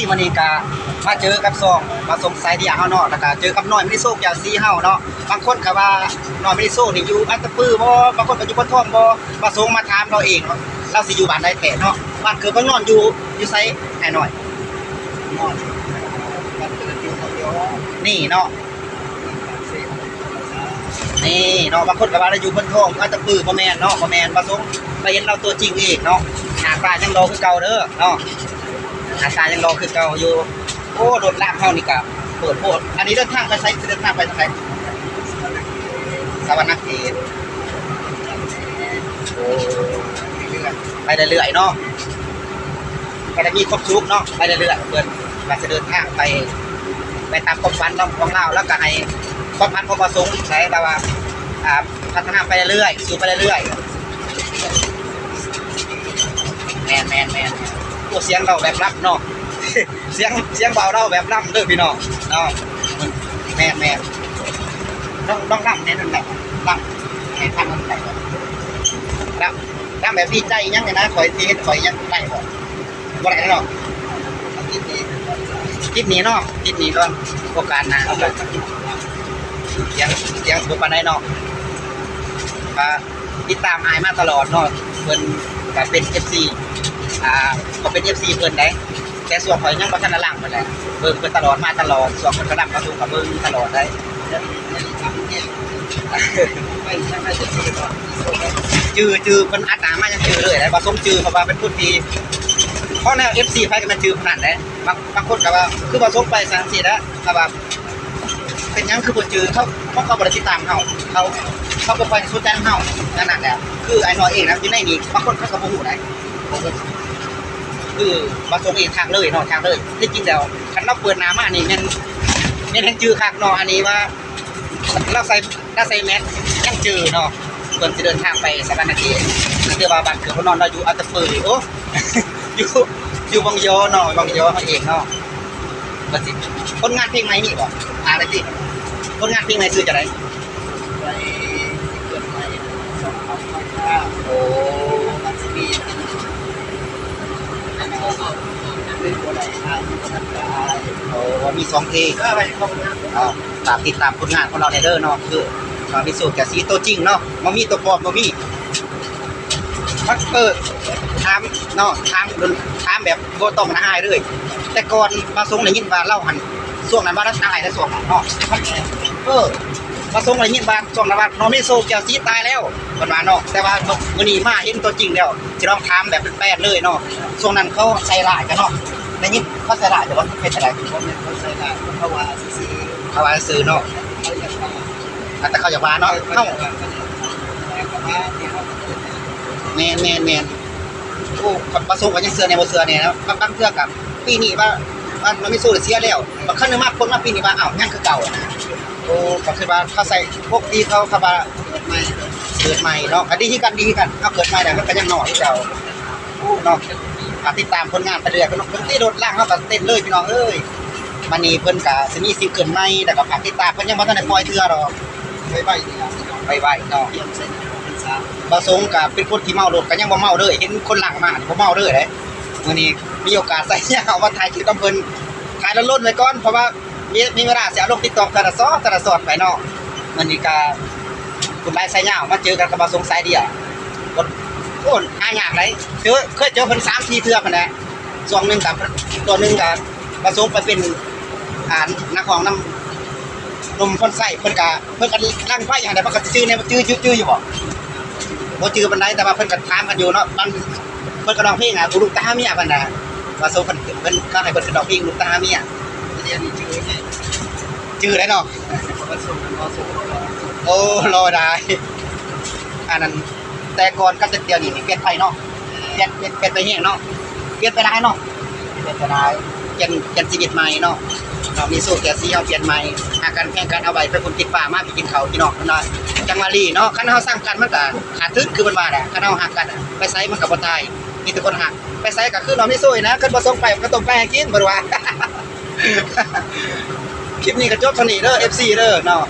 ມື້ນີ້ກະມາເຈີກັບຊ່ອງບ່າວສົງສາຍເດຍເຮົາເນາະ ແລ້ວກະເຈີກັບນ້ອຍມະນີໂຊແກ້ວສີເຮົາເນາະ. ບາງຄົນກະວ່ານ້ອຍມະນີໂຊນີ້ຢູ່ອັດຕະປືບໍ່ ບາງຄົນກະຢູ່ໂພນທອງບໍ່. ບ່າວສົງມາຖາມລາວເອງ ລາວຊິຢູ່ບ້ານໃດແທ້ເນາະ ບ້ານເກີດເມືອງນອນຢູ່ ຢູ່ໃສອ້າຍນ້ອຍ? ນີ້ເນາະ ນີ້ເນາະ ບາງຄົນກະວ່າລາວຢູ່ໂພນທອງ ຢູ່ອັດຕະປື ບໍ່ແມ່ນເນາະ ບໍ່ແມ່ນ. ບ່າວສົງໄປເຫັນລາວຕົວຈິງເອງເນາະ ໜ້າຕາຍັງຫຼໍ່ຄືເກົ່າເດີເນາະ ໜ້າຕາຍັງຫຼໍ່ຄືເກົ່າຢູ່. ໂອ້ ລົດລາງເຮົານີ້ກະເປີດໂພດ. ອັນນີ້ເດີນທາງໄປໃສ? ເດີນທາງໄປທາງໃດ? ສະຫວັນນະເຂດ. ໂອ້ ໄປເລື້ອຍໆເນາະ ກະໄດ້ມີຄວາມສຸກເນາະ ໄປເລື້ອຍໆ. ເພິ່ນວ່າຈະເດີນທາງໄປ ໄປຕາມຄວາມຝັນຂອງລາວ ແລ້ວກະໃຫ້ຄວາມຝັນຂອງບ່າວສົງໃຊ້ ແບບວ່າ ອ່າ ພັດທະນາໄປເລື້ອຍໆ ສູ້ໄປເລື້ອຍໆ. ແມ່ນໆໆ ໂອ້ ສຽງເວົ້າແບບລຳເນາະ ສຽງ ສຽງເວົ້າລາວແບບລຳເດີພີ່ນ້ອງເນາະ. ແມ່ນໆ ລອງ ລອງລຳແດ່ນັ້ນແຫຼະ ລຳໃຫ້ຟັງນັ້ນແຫຼະ ລຳ ລຳແບບດີໃຈຫຍັງນີ້ນະ ຂ້ອຍຊິເຮັດ ຂ້ອຍຍັງໄດ້ບໍ່? ບໍ່ໄດ້ເນາະ ຕິດໜີ້ເນາະ ຕິດໜີ້ກ່ອນ ໂອກາດໜ້າເອົາໄປ. ສຽງ ສຽງບໍ່ປານໃດເນາະ ກະຕິດຕາມອ້າຍມາຕະຫຼອດເນາະ ເພິ່ນກະເປັນເອັຟຊີ ອ່າ ກະເປັນເອັຟຊີເພິ່ນໃດ ແຕ່ຊ່ວງຂ້ອຍຍັງບໍ່ທັນໄດ້ລ້າງເພິ່ນແຫຼະ ເບິ່ງເພິ່ນຕະຫຼອດ ມາຕະຫຼອດ. ຊ່ວງເພິ່ນກຳລັງປະຊຸມກະເບິ່ງຕະຫຼອດໃດ. ຈື່ ຈື່ ເພິ່ນອັດໜ້າມາຍັງຈື່ເລີຍໃດ ບ່າວສົງຈື່ ເພາະວ່າເປັນຄົນທີ່ ເພາະແນວເອັຟຊີໃຜກະແມ່ນຈື່ຜູ້ນັ້ນໃດ. ບາງ ບາງຄົນກະວ່າຄືບ່າວສົງໄປຊັ້ນຊີ້ແຫຼະ ກະວ່າເປັນຫຍັງຄືບໍ່ຈື່ ເຂົາ ເພາະເຂົາບໍ່ໄດ້ຕິດຕາມເຮົາ ເຂົາ ເຂົາບໍ່ຄ່ອຍສົນໃຈນຳເຮົາ ນັ້ນແຫຼະ. ຄືອ້າຍນ້ອຍເອງນະ ຢູ່ໃນນີ້ບາງຄົນເຂົາກະບໍ່ຮູ້ໃດ ຄືບ່າວສົງເອງທັກເລີຍເນາະ ທັກເລີຍ. ທີ່ຈິງແລ້ວຄັນລາວເປີດໜ້າມານີ້ແມ່ນ ແມ່ນແຮ່ງຈື່ຄັກເນາະ ອັນນີ້ວ່າ ລາວໃສ່ ລາວໃສ່ແມັດຍັງຈື່ເນາະ. ເພິ່ນຊິເດີນທາງໄປສະຫວັນນະເຂດ ແຕ່ວ່າບ້ານເກີດເມືອງນອນລາວຢູ່ອັດຕະປື ໂອ້ ຢູ່ ຢູ່ວັງຢໍເນາະ ວັງຢໍເຮົາເອງເນາະ. ວ່າຊິ ຜົນງານເພງໃໝ່ມີບໍ່? ຖາມໄດ້ຕິ ຜົນງານເພງໃໝ່ຊື່ຈັ່ງໃດ? ໂອ້ ໂອ້ ມີສອງເພງ ເອີ ຝາກຕິດຕາມຜົນງານຂອງລາວແດ່ເດີເນາະ ຄື ອ່າ ມີໂຊແກ້ວສີໂຕຈິງເນາະ ບໍ່ມີໂຕປອມ ບໍ່ມີ. ເອີ ຖາມເນາະ ຖາມ ຖາມແບບບໍ່ຕ້ອງອາຍເລີຍ ແຕ່ກ່ອນບ່າວສົງໄດ້ຍິນວ່າລາວຫັ້ນ ຊ່ວງນັ້ນວ່າລາວຕາຍແລ້ວ ຊ່ວງນັ້ນເນາະ ເອີ ບ່າວສົງໄດ້ຍິນວ່າຊ່ວງນັ້ນວ່ານ້ອງມີໂຊແກ້ວສີຕາຍແລ້ວ ເພິ່ນວ່າເນາະ. ແຕ່ວ່າມື້ນີ້ມາເຫັນຕົວຈິງແລ້ວ ຊິລອງຖາມແບບແປນໆເລີຍເນາະ ຊ່ວງນັ້ນເຂົາໃສ່ຮ້າຍກັນເນາະ ໄດ້ຍິນເຂົາໃສ່ຮ້າຍ ແຕ່ວ່າເປັນຈັ່ງໃດ? ບໍ່ແມ່ນເຂົາໃສ່ຮ້າຍ ເຂົາວ່າຊື່ໆ ເຂົາວ່າຊື່ເນາະ ເຂົາຢາກວ່າ ອາ ແຕ່ເຂົາຢາກວ່າເນາະ ເຮົາ ແມ່ນໆໆ ໂອ້ ບ່າວສົງກະຍັງເຊື່ອແດ່ບໍ່ເຊື່ອແດ່ເນາະ ບາງ ບາງເທື່ອກະປີນີ້ວ່າ ວ່ານ້ອງມີໂຊໄດ້ເສຍແລ້ວ ບາງຄັ້ງມາຄົນມາປີນີ້ວ່າ ອ້າວ ຍັງຄືເກົ່ານະ. ໂອ້ ກະຄືວ່າເຂົາໃສ່ປົກຕິເຂົາ ເຂົາວ່າເກີດໃໝ່ ເກີດໃໝ່ເນາະ ກະດີຄືກັນ ດີຄືກັນ ເຮົາເກີດໃໝ່ແລ້ວ ເຮົາກະຍັງນ້ອຍຄືເກົ່າ. ເນາະ ກະຕິດຕາມຜົນງານໄປເລື້ອຍເນາະ ເປັນທີ່ລົດລາງເຮົາກະເຕັ້ນເລີຍພີ່ນ້ອງເອີຍ. ບາດນີ້ເພິ່ນກະຊິມີຊິງເກີນໃໝ່ ແລ້ວກະຝາກຕິດຕາມ ເພິ່ນຍັງບໍ່ທັນໄດ້ປ່ອຍເທື່ອດອກ ໄວໆນີ້ລະ ໄວໆເນາະ. ບ່າວສົງກະເປັນຄົນທີ່ເມົາລົດ ກະຍັງບໍ່ເມົາເດີ ເຫັນຄົນຫຼັງມານີ້ບໍ່ເມົາເດີ. ມື້ນີ້ມີໂອກາດໄຊຍາວມາຖ່າຍຄລິບນຳເພິ່ນ ຖ່າຍລົນໆໄວ້ກ່ອນ ເພາະວ່າ ມີ ມີເວລາຊິເອົາລົງຕິກຕັອກເທື່ອລະຊອດ ເທື່ອລະຊອດໄປເນາະ. ມື້ນີ້ກະບຸນຫຼາຍໄຊຍາວ ມາເຈີກັນກັບບ່າວສົງສາຍເດຍ ໂອ້ ຫາຍາກໃດ ເຈີ ເຄີຍເຈີເພິ່ນສາມສີ່ເທື່ອພຸ້ນແຫຼະ. ຊ່ວງໜຶ່ງກະ ຊ່ວງໜຶ່ງກະບ່າວສົງໄປເປັນ ອ່າ ນັກຮ້ອງນຳໜຸ່ມພອນໄຊ ເພິ່ນກະ ເພິ່ນກະຫຼັງໄຟຫັ້ນແຫຼະ ມັນກະຈື່ແດ່ ຈື່ ຈື່ຢູ່ບໍ່? ບໍ່ຈື່ປານໃດ ແຕ່ວ່າເພິ່ນກະຖາມກັນຢູ່ເນາະ ມັນ ເພິ່ນກະຮ້ອງເພງ ອ່າ ລູກຕາຫາເມຍ ເພິ່ນນະ ວ່າໂຊເພິ່ນ ເພິ່ນກະໃຫ້ເພິ່ນກະຮ້ອງເພງລູກຕາຫາເມຍ. ຈື່ໄດ້ເນາະ ໂອ້ ລໍດາຍ ອັນນັ້ນ ແຕ່ກ່ອນກັບແຕ່ດຽວນີ້ນີ້ປ່ຽນໄປເນາະ ປ່ຽນ ປ່ຽນ ປ່ຽນໄປແຮງເນາະ ປ່ຽນໄປຫຼາຍເນາະ ປ່ຽນໄປຫຼາຍ ປ່ຽນ ປ່ຽນຊີວິດໃໝ່ເນາະ ເນາະ ມີໂຊແກ້ວສີເຮົາປ່ຽນໃໝ່ ຫາກັນແຂ່ງກັນ ເອົາໃບໄປພຸ້ນຕິດຟ້າ ມາພີ້ກິນເຂົ້າ ພີ່ນ້ອງເພິ່ນວ່າ ຈັ່ງວ່າລີເນາະ ຄັນເຮົາຊັງກັນມັນກະຂາດທຶນ ຄືເພິ່ນວ່າແຫຼະ ຄັນເຮົາຮັກກັນ ໄປໃສມັນກະບໍ່ຕາຍ ມີແຕ່ຄົນຮັກ ໄປໃສກະຄືນ້ອງມີໂຊນີ້ນະ ຄັນບໍ່ສົ່ງໄປ ກະຕົ້ມໄກ່ໃຫ້ກິນ ເພິ່ນວ່າ. ຄລິບນີ້ກະຈົບເທົ່ານີ້ເດີ ເອັຟຊີເດີເນາະ